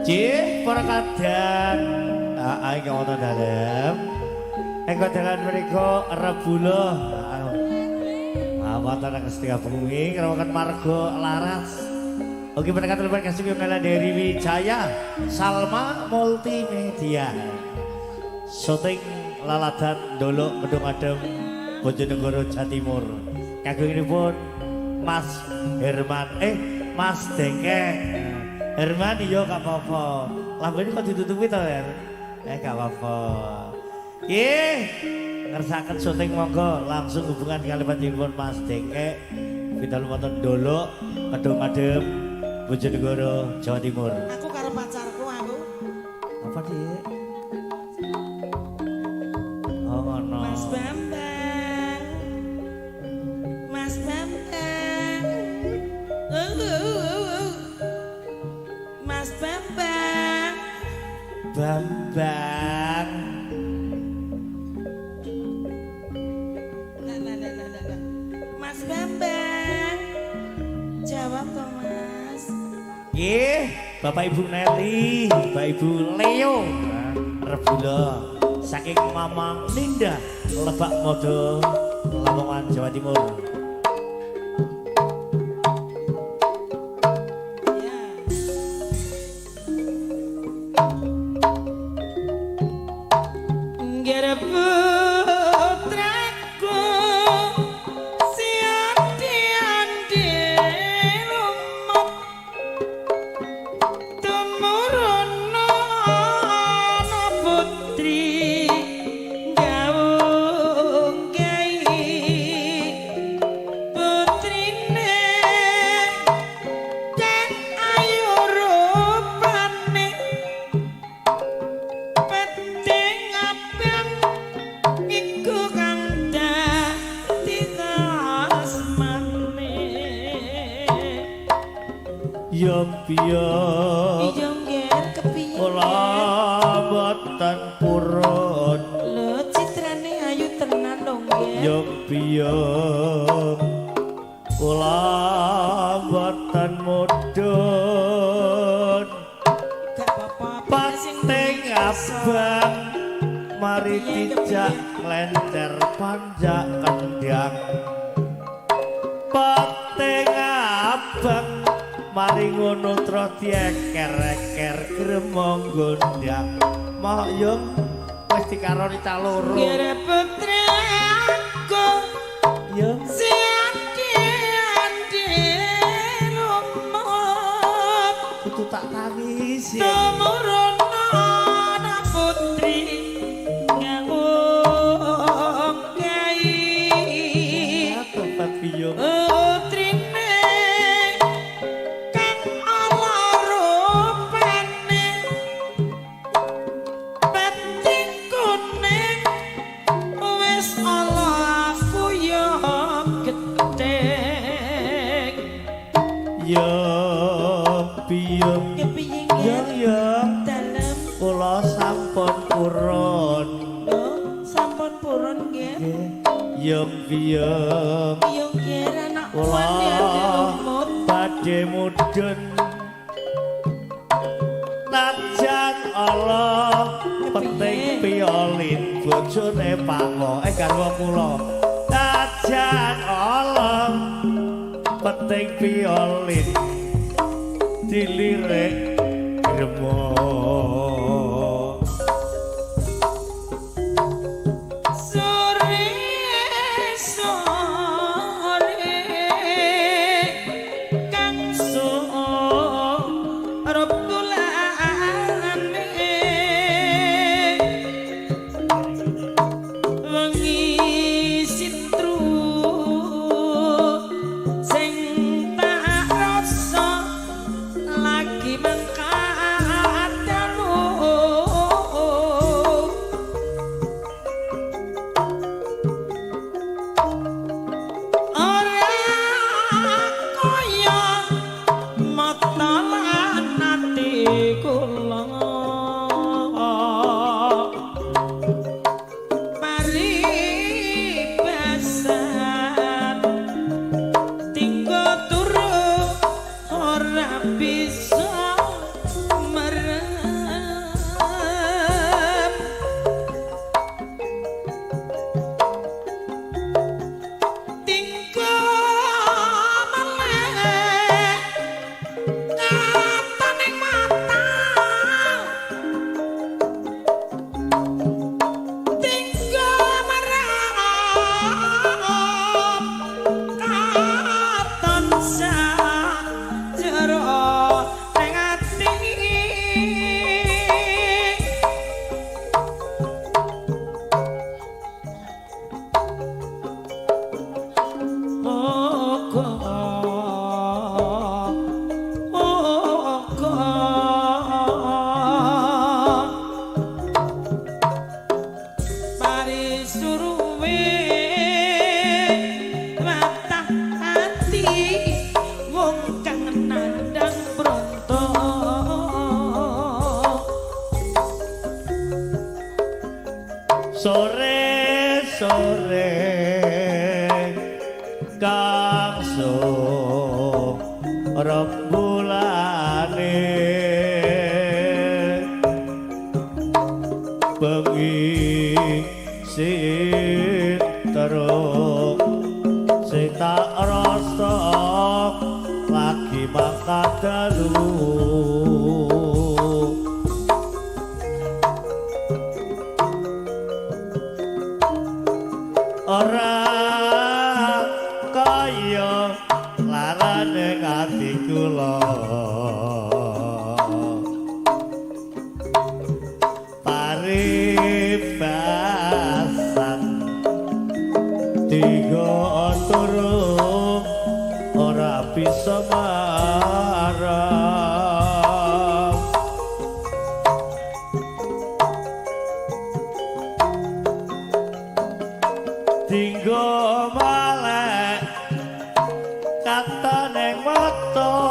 Cih, para kadang ingkang wonten dalem. Engko dalan menika Rebula. Wonten ing setengah bengi krawakan marga Laras. Oke, menika terima kasih kalian dari Wijaya Salma Multimedia. Syuting Laladan Dolok Kedung Adem Bojonegoro Jawa Timur. Kagunganipun Mas Herman, Mas Dengkek. Herman iya gak apa-apa. Lambene kok ditutupi to, Her? Gak apa-apa. Nggih, ngersakaken syuting monggo langsung hubungan kali panjenengan Mas Dengkek. Vidal wonten Dolok Kedung Adem Bojonegoro Jawa Timur. Aku karo pacarku aku. Apa, Dik? Oh, ngono. Mas Bambang. Mas Bambang. Mas Bambang. Bambang. Nah, nah, nah, nah, nah, nah. Mas Bambang. Jawab toh, Mas. Nggih, Bapak Ibu Nelly, Bapak Ibu Leo. Rebula saking Mamang Ninda Lebak Modo Lamongan Jawa Timur. Ya. Nggih putraku siandi-andi lumut tumurun ana putri gaung gai putrine kang ayu rupane penting abang iku kang dadi kasmane. Yong piyong Iya ngger kepiye? Kula boten purun. Lho citrane ayu tenan lho ngger. Yong piyong kula boten mudhun. Gak apa-apa sing Pating abang mari dijak nglencer panjak kendang. Pating abang mari ngono terus dieker-eker gremong gondang. Mok yung wis dikaroni cah loro. Ngger putraku Yung siandi-andi lumut kudu tak tangisi. tumurun ana putri ngawung gai Tobat biyung. Putrine kang ala rupane penting kuning wis ala aku ya gething. Yung biyung. Kepiye Yung ngger yung dalem? Kula sampun purun. Lho sampun purun nggih. Yung biyung Iya nggih anak kula lumut badhe mudhun. Najan Allah penting piolin bojone Pakmo garwa kula. Najan Allah penting piolin dilirik gremo. Sore sore kang Rabbul Alamin wengi sintru sing tak rasa lagi mangkat dalu. Ora kaya mata lan ati kula paribasan tinggo turu ora bisa merem. Sore kang rembulane bengi sinteruk sing tak rasa lagi mangkat dalu. Ora kaya larane ati kula paribasan tiga turu ora bisa marang. Dinggo malek kata neng mata